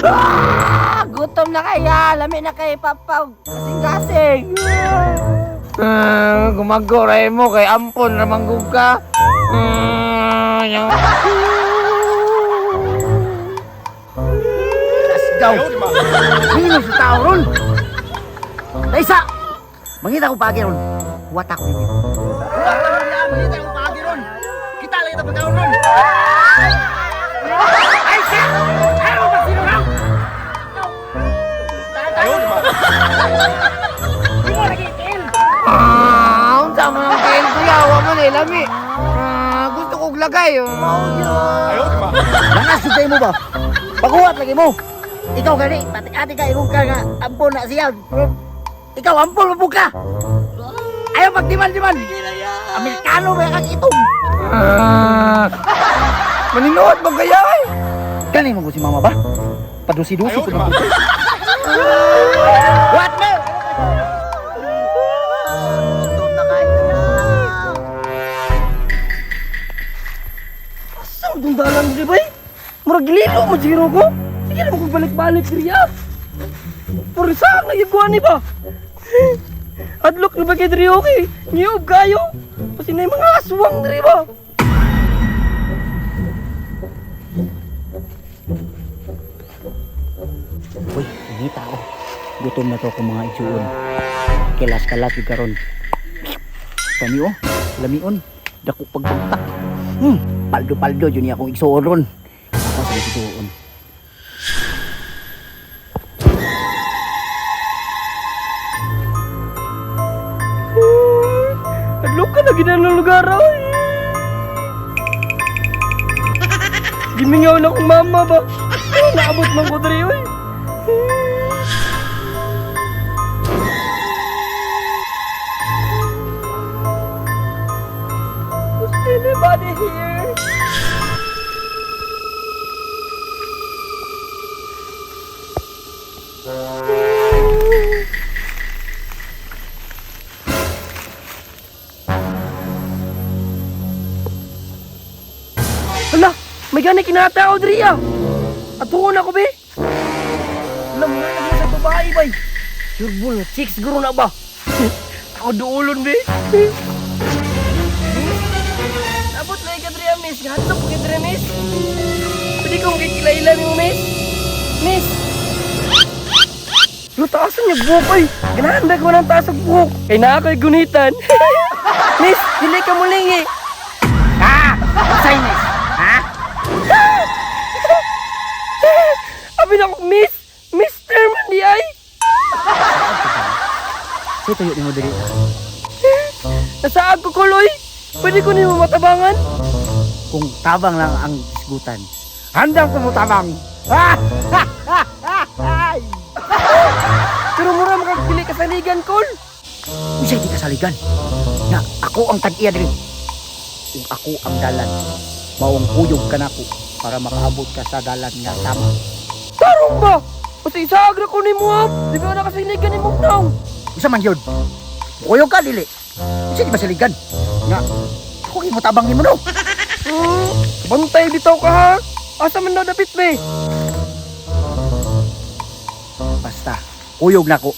Ah, gutom na kaya. Lami na kay papaw. Kasing-kasing. Ah, gumagoray mo kay ampon ramanggug ka. Ah, Let's go. Hino sa tao ron. Daysa. Mangita ko pagi ron. Huwat ako ninyo. Huwat ako ninyo. Mangita ko pagi ron. Kita lang ito pagkaon ron. Ay, siya! Ayaw ba sino raw? Ah, unsa man ang kain kuya, wa man eh lami. Ah, gusto kog lagay. Langas jud kayo mo ba? Paghuwat lagi mo. Ikaw gani, pati-ati ka, ingon ka nga, ampon na siya. Ikaw, ampon mo ka. Ayaw magdiman-diman. Amerikano ba kang itom? Ah, maninuot ba kaya ay? Gani mo ko si mama ba? Padusi-dusi ko na. What mo? Gutom na kayo. Asa mo dalan diri bay? Murag lilo mo siguro ko. Sige na mo balik-balik diri ah. Puro saan nagikuha ni ba? Adlok na ba kay diri okay? Ngiyog kayo. Kasi na yung mga aswang diri ba? Uy, inita ako. Gutom na to akong mga igsuon. Kilas-kalas yung karon. Kani oh, lamion. Dako pagbagtak. Paldo-paldo yun niya akong igsuon ron. Ako sa igsuon. Adlok ka na ginanong lugar oy. Gimingaw na akong mama ba? Ay, naabot man ko diri oy. Is anybody here? Hala, may gani kinatao diri ah. Atuon ako be. Alam mo na sa babae bay. Sure bull, chicks guro na ba? Ako duulon be. Abot na ka diri ah, miss. Gadto ko diri miss. Pwede ko makikilailan mo miss. Miss. Lo taas niya buhok oy. Ganahan ba ko ng taas ang buhok? Kay naa ko'y gunitan. Miss, dili ka mulingi. Ah! Chinese! Ha? Abi na ko, miss! Mr. Man di ay! So tuyo nimo diri. Nasaag ko kuloy! Pwede ko nimo matabangan? Kung tabang lang ang isgutan. Handang kumutabang. Ah! Pero mura makagpili ka sa ligan, kol! Unsay di kasaligan? Na ako ang tag-iya diri. Ug ako ang dalan. Mao ang kuyog kanako para makaabot ka sa dalan nga tama. Tarong ba? Kasi isaag na ko nimo ha! Di ba na kasaligan ni mong naong? Unsa man gyud? Kuyog ka dili. Unsay di masaligan? Nga ako kay motabang nimo no. Bantay bitaw ka ha! Asa man daw dapit be? Basta kuyog nako.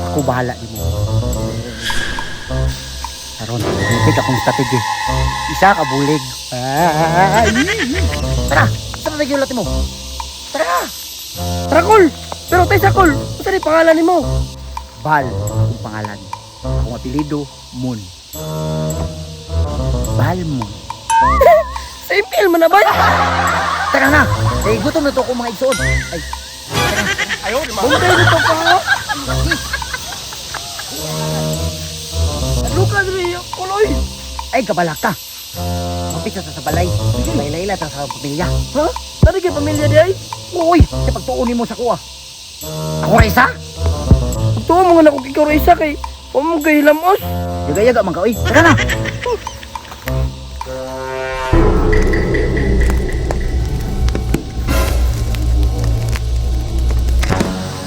Ako bahala nimo. Karon, ngipit akong strategy. Isa ka bulig. Ay! Tara, strategy ulit mo. Tara. Tara kol! Pero tay sa kol, unsa ni pangalan nimo? Bal akong pangalan. Akong apelyido, Moon. Bal Moon. Sa MPL man na ba? Tara na! Eh, gutom na to akong mga igsoon. Ay, Bantay bitaw ka ha! Luka diri kuloy! ay kabala ka. Mapit sa balay. Laylayla ta sa pamilya. Ha? Tari kay pamilya di ay? Uy, sa pagtuon nimo sa kuha. Ako ra isa? Tuo mo nga na kung ikaw ra isa kay wa mo kay hilamos. Yaga-yaga man ka, uy. Tara na!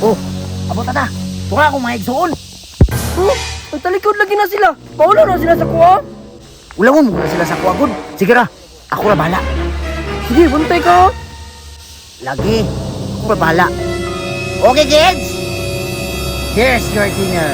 Oh, abot na ta. Tuka akong mga igsoon. Huh? Ang talikod lagi na sila. Paula na sila sa kuha. Ulangon mo na sila sa kuha, gud. Sige ra, ako ra bahala. Sige, bantay ka. Lagi. Ako pa bahala. Okay, kids? Here's your dinner.